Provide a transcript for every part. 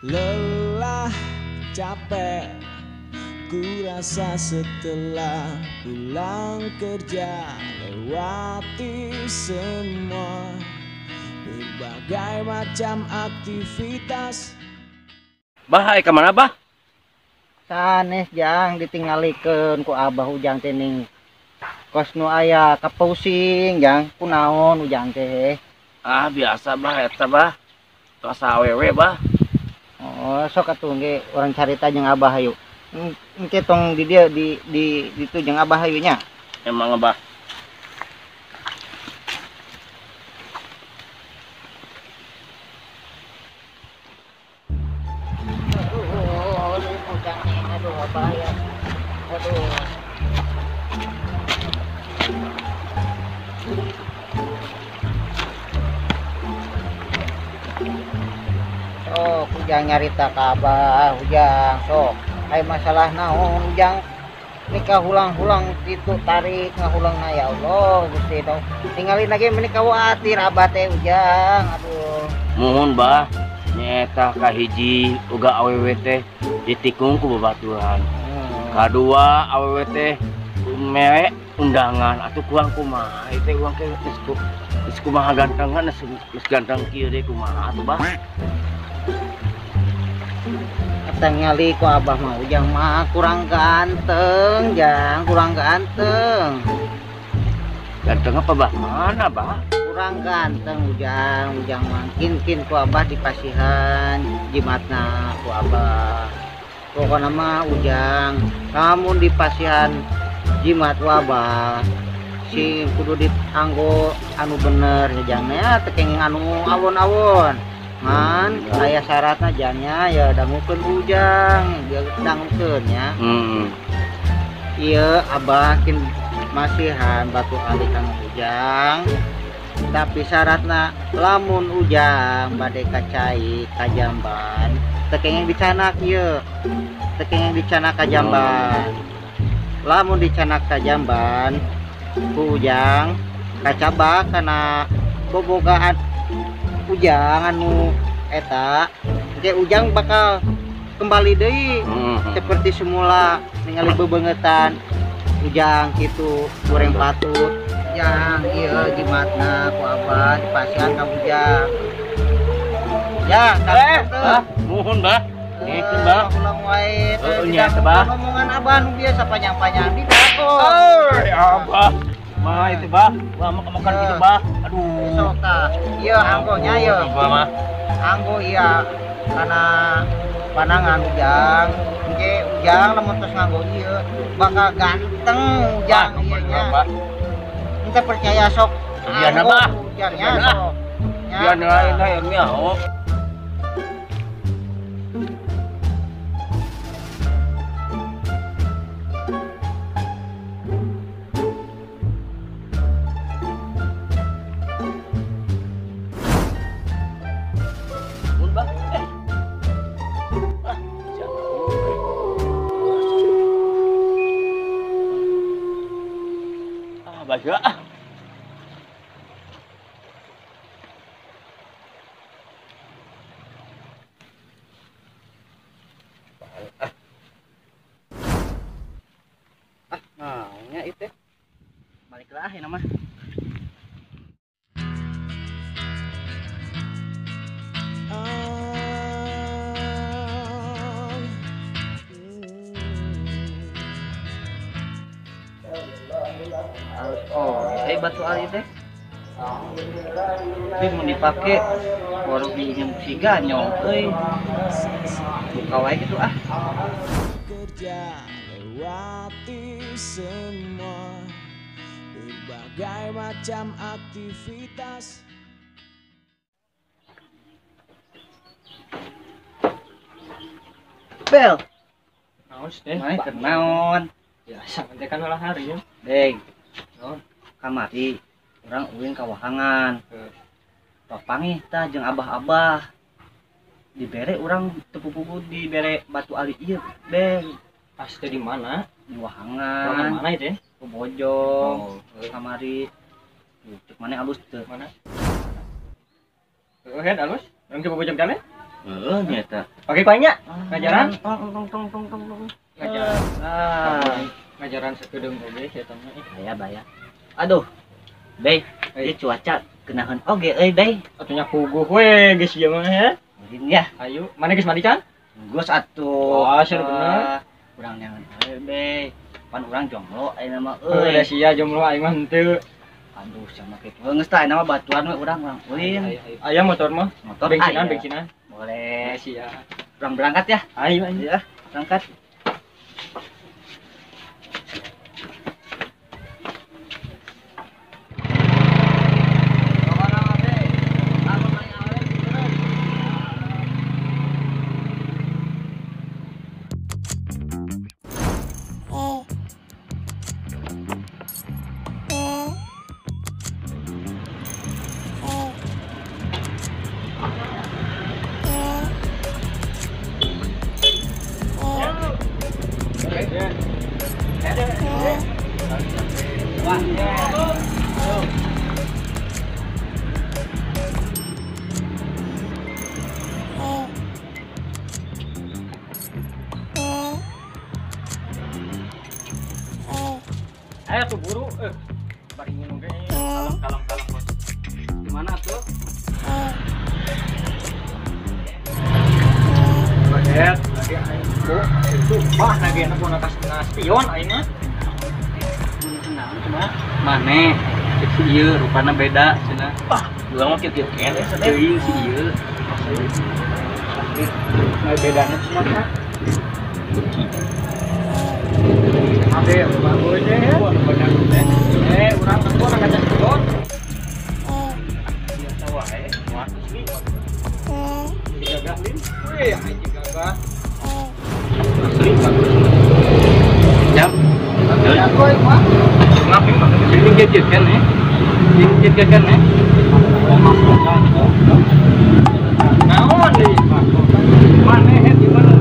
Lelah, capek, ku rasa setelah pulang kerja, lewati semua berbagai macam aktivitas. Bah, ka mana bah? Sanes jang ditinggalikeun ku abah ujang teh ning kos nu aya kapusing jang, kunaon ujang teh? Ah, biasa bah eta bah. Tos awewe bah. Oh, sok atuh ge urang carita jeung abah hayu. Engke tong di dieu di ditu jeung abah hayu nya. Emang abah. Aduh, ujang nih, aduh abah ya. Aduh. Sok ujang nyarita ka abah ujang sok aya masalah naon ujang nikah hulang-hulang kitu tarik ngahulangna ya Allah Gusti tong tingalin lagi meuni khawatir abah teh ujang aduh. Muhun bah nyaeta kahiji uga awewe teh ditikung ku babaturan. Kadua awewe teh mere undangan atuh kurang kumaha ieu teh urang teh geus kumaha gantengan geus ganteng kieu deui kumaha atuh bah. Ningali ku abah mah ujang mah kurang ganteng jang, kurang ganteng. Ganteng apa bah? Mana bah? Kurang ganteng ujang, ujang mah kin ku abah dipasihan jimatna ku abah. Pokona mah ujang, lamun dipasihan jimat ku abah sing kudu dianggo anu bener jangnya teu kenging anu awon-awon. Man, aya syaratna jangnya ya dangukeun ujang, dia dangukeun nya. Ieu abah kin masihan batu ali kang ujang. Tapi syaratna lamun ujang bade ka cai ka jamban, teu kenging dicanak ieu. Teu kenging dicanak ka jamban. Lamun dicanak ka jamban, ku ujang kacabak kana bobogaan ujang anu eta engke ujang bakal kembali deui seperti semula ningali bebengetan ujang kitu goreng patut jang ieu jimatna ku abah dipasihan ka ujang ya ah muhun bah ngikeun bah ulang wae heuh nya teh bah omongan abah nu biasa panjang-panjang di dako euy abah mah itu bah, wah makan gitu bah. Aduh. Sok tah. Ieu anggonya ieu. Mah. Anggo iya karena panangan ujang. Engke ujang lamun tos nganggo ieu bakal ganteng ujang ieu nya. Ente percaya sok. Biar bah. Ujangnya sok. Biar lain hayang nyaho. Baca ah. Ah, naonnya itu. Baliklah ya nama. Oh, batu ali teh. Tapi mau dipake baru diinjem si ganyong euy. Buka wae gitu ah. Kerja lewati semua Berbagai macam aktivitas. Bel. Naon teh? Maneh keur naon? Biasa teh kan ulah hari ya. Deng. Naon? Kamari urang ulin ka wahangan. Papangih tah jeung abah-abah. Dibere urang teu pupugu dibere batu ali ieu, Beng. Pas teh di mana? Di wahangan. Wahangan mana itu? Ke Bojong. Oh, kamari. Cuk maneh alus teu? Mana? Heeh, head alus. Urang ke Bojong kane? Heeh, nyata. Pake kuanya? Ngajaran? Tong tong tong tong tong tong. Ngajaran. Ah, ngajaran sakedeung oge eta mah. Aya baya. Aduh. Bey, ieu cuaca kenaheun oge euy, Bey. Atuh nya puguh we geus ieu mah ya. Ulin ya. Ayo, mana geus mandi can? Geus atuh. Wah, seru bener. Urang neangan euy, Bey. Pan urang jomblo ayeuna mah Euy, euy. da sia jomblo aing mah henteu. Aduh, sama kitu. Geus tah ayeuna mah batuan we urang urang ulin. Aya motor mah. Motor bensinan, aya. Bensinan. Boleh. Sia. Urang berangkat ya. Ayo, ayo. Ya, berangkat. Ayo tuh buru, baringin oge. Kalem kalem kalem bos. Gimana tuh? Baget, lagi aing ku itu bah lagi enak gua nakas spion aing mah. Naon cuma maneh cek si ieu rupana beda cenah. Bah, urang mah kieu keneh teuing si ieu. Nah, bedana kumaha? Ade, bagus ya. Urang aku orang kaca spion. Biasa wae, wah asli. Gagah lin. Wih, anjing gagah. Asli bagus. Jam. Ini kieu keneh. Ini kieu keneh. Naon deui? Maneh head di mana?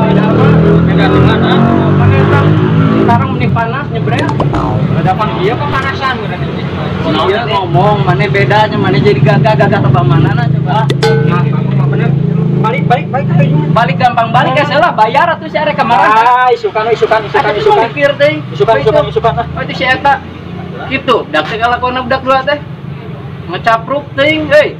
Beda apa? Beda di mana? Maneh tah sekarang mending panas nyebret. Ada pan ieu kepanasan berarti. Iya ngomong, maneh bedanya, maneh jadi gagah-gagah tebak mana coba. Nah, kamu mah bener. Balik balik balik ayo. Balik gampang balik ya salah bayar atuh si arek kemarin. Ah, isukan isukan isukan isukan. Mikir teh. Isukan isukan isukan. Oh itu si eta. Kitu, dak teh kalakuan budak dua teh. Ngecapruk teuing euy.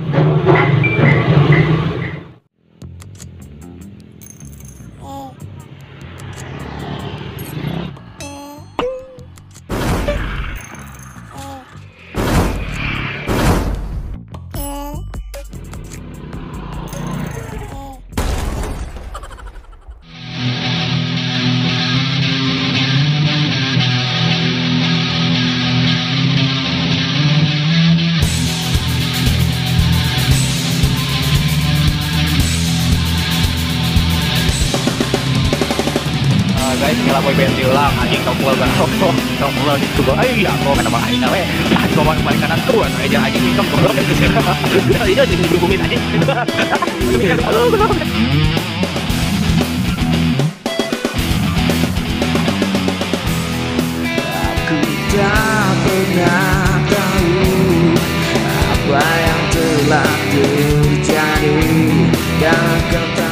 Guys, ngelak boy band ulang anjing tong pulang tong pulang gitu gua. Ayo ya, gua kena aing we. Gua mau balik kanan tuh aja anjing tong goblok. Itu jadi dihubungin anjing. Aku tak pernah tahu apa yang telah terjadi dan akan